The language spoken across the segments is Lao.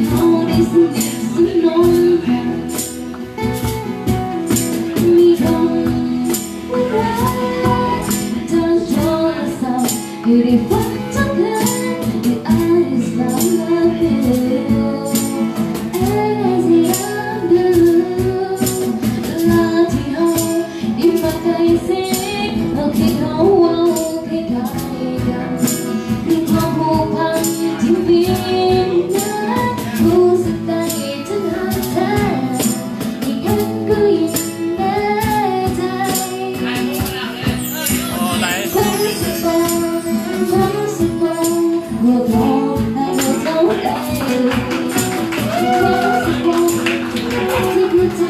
ເຮົາໄດ້ສະໜິດສະໜົມກັນ ມີຄົນຮັກທາງໂທລະສັບ ຢູ່ໃນຝັນທຸກຄືນ Your eyes love you and as I love you ລະທີ່ເຮົາ ໄດ້ມາໃກ້ຊິດ ເຮົາເຄີຍເວົ້າ ເວົ້າໃກ້ໆກັນ ເລື່ອງຄວາມຜູກພັນທີ່ມີນັ້ນ ຮູ້ສຶກໄດ້ເຖິງຮັກແທ້ ຍິ່ງເຫັນກໍຍິ່ງແນ່ໃຈ ຄວາມຮູ້ສຶກບອກ ຄວາມຮູ້ສຶກບອກ ວ່າບໍ່ໃຫ້ເທົ່າໃດ ຄວາມຮູ້ສຶກບອກ ທີ່ຫົວໃຈ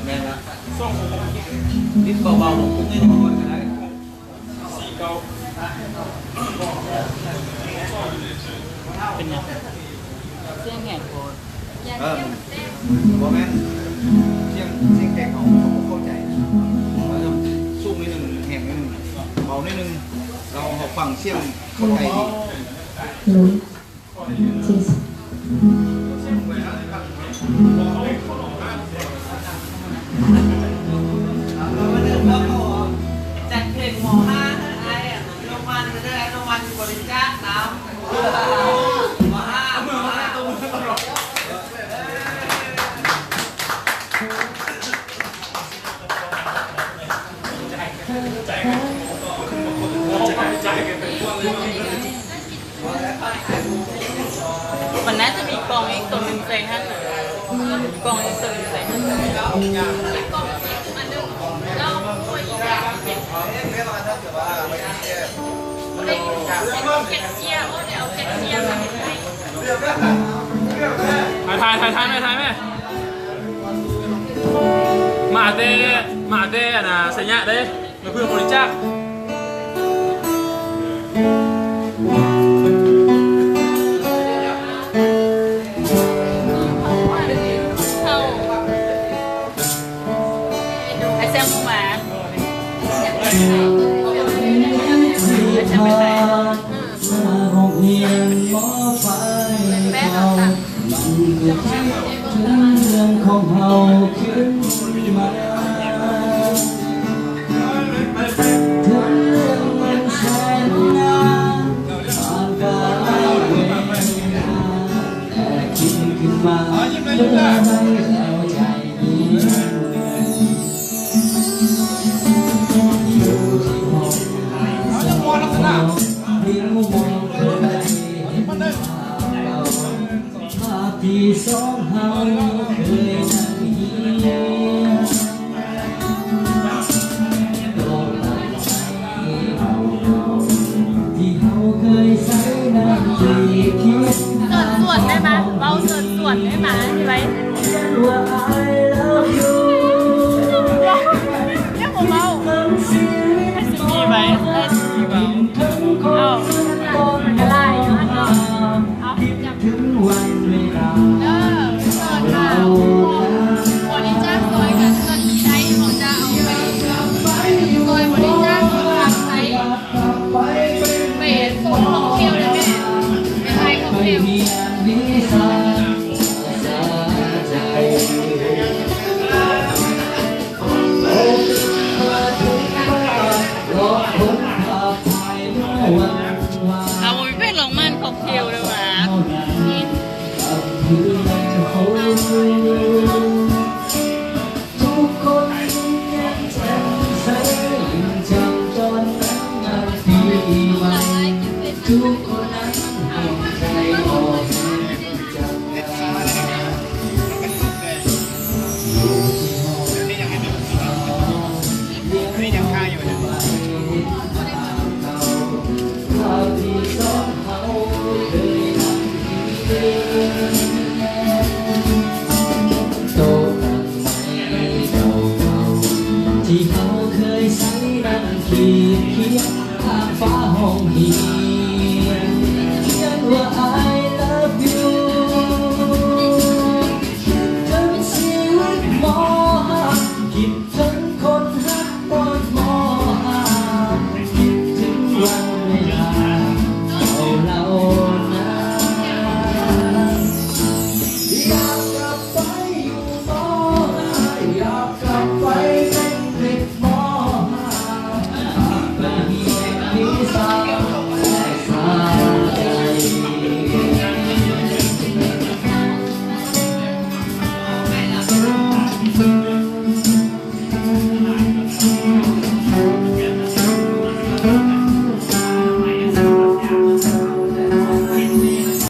ແມ່ນລະ ຕິດເບົາໆ ປຸກນິດໜຶ່ງກ່ອນກໍໄດ້. ເປັນຫຍັງ? ສຽງແຮງໂພດ. ເອີ ບໍ່ແມ່ນ ສຽງ ສຽງແກງເຮົາ ເຂົາບໍ່ເຂົ້າໃຈ. ເອີ ສູງໜ້ອຍໜຶ່ງ ແຮງໜ້ອຍໜຶ່ງ ເບົາໜ້ອຍໜຶ່ງ ລະເຮົາຟັງສຽງເຂົ້າໃຈດີ. ຈັດເພງ ມໍຫ້າ ເອີ ອ້າຍ ອະນຸມັນເດີ ອະນຸມັນບໍລິຈາກນຳ ມໍຫ້າ ມໍຫ້າ. ມັນໜ້າຈະມີກ່ອງອີກໂຕໜຶ່ງໃສ່ຫັ້ນ ກ່ອງອີກໂຕໜຶ່ງໃສ່ຫັ້ນ. ຖ່າຍ ຖ່າຍ ຖ່າຍ ຖ່າຍແມ່ ຖ່າຍແມ່. ມາແຕ່ ມາແຕ່ອັນນາ ໄຊຍະເດ້ ມາເພື່ອບໍລິຈາກ. ໄອ້ແຊມມາ ໄອ້ແຊມໄປໃສ? ມາໂຮງຮຽນ ບໍ່ໄປເຂົ້າ ມັນກໍຄິດເຖິງເລື່ອງຂອງເຮົາຂຶ້ນມາ ເຖິງເລື່ອງມັນແສນງາມ ຜ່ານກາລະເວລາ ແຕ່ຄິດຂຶ້ນມາ ເພື່ອໄດ້ເຂົ້າໃຈ. ພາບທີ່ສອງເຮົາເຄີຍນັ່ງຮຽນ ດອກໄມ້ເກົ່າໆ ທີ່ເຮົາເຄີຍໃຊ້ນຳທີ່ຄິດ. ເຊີນຊວນໄດ້ມະ? ເວົ້າເຊີນຊວນໄດ້ມະ? ມີໄວ້ ຍັງບໍ່ເວົ້າ ໃຫ້ຊິມີໄວ້ ໃຫ້ຊິມີໄວ້. ເອົ້າ ມັນກະຫຼາຍຢູ່ຫັ້ນເນາະ. ເອີ ເຊີນມາ ບໍລິຈາກຊ່ອຍກັນ ເທື່ອທີ່ໄດ້ ເຮົາຈະເອົາໄປຊ່ອຍບໍລິຈາກ ເພື່ອໄປ ໄປສູນທ່ອງທ່ຽວໄດ້ແມ່ ໄປຖ່າຍທ່ອງທ່ຽວ. ໂຕະໄມ້ເກົ່າໆ ທີ່ເຮົາເຄີຍໃຊ້ນັ້ນ ຂີດຂຽນຂ້າງຝາຫ້ອງຮີ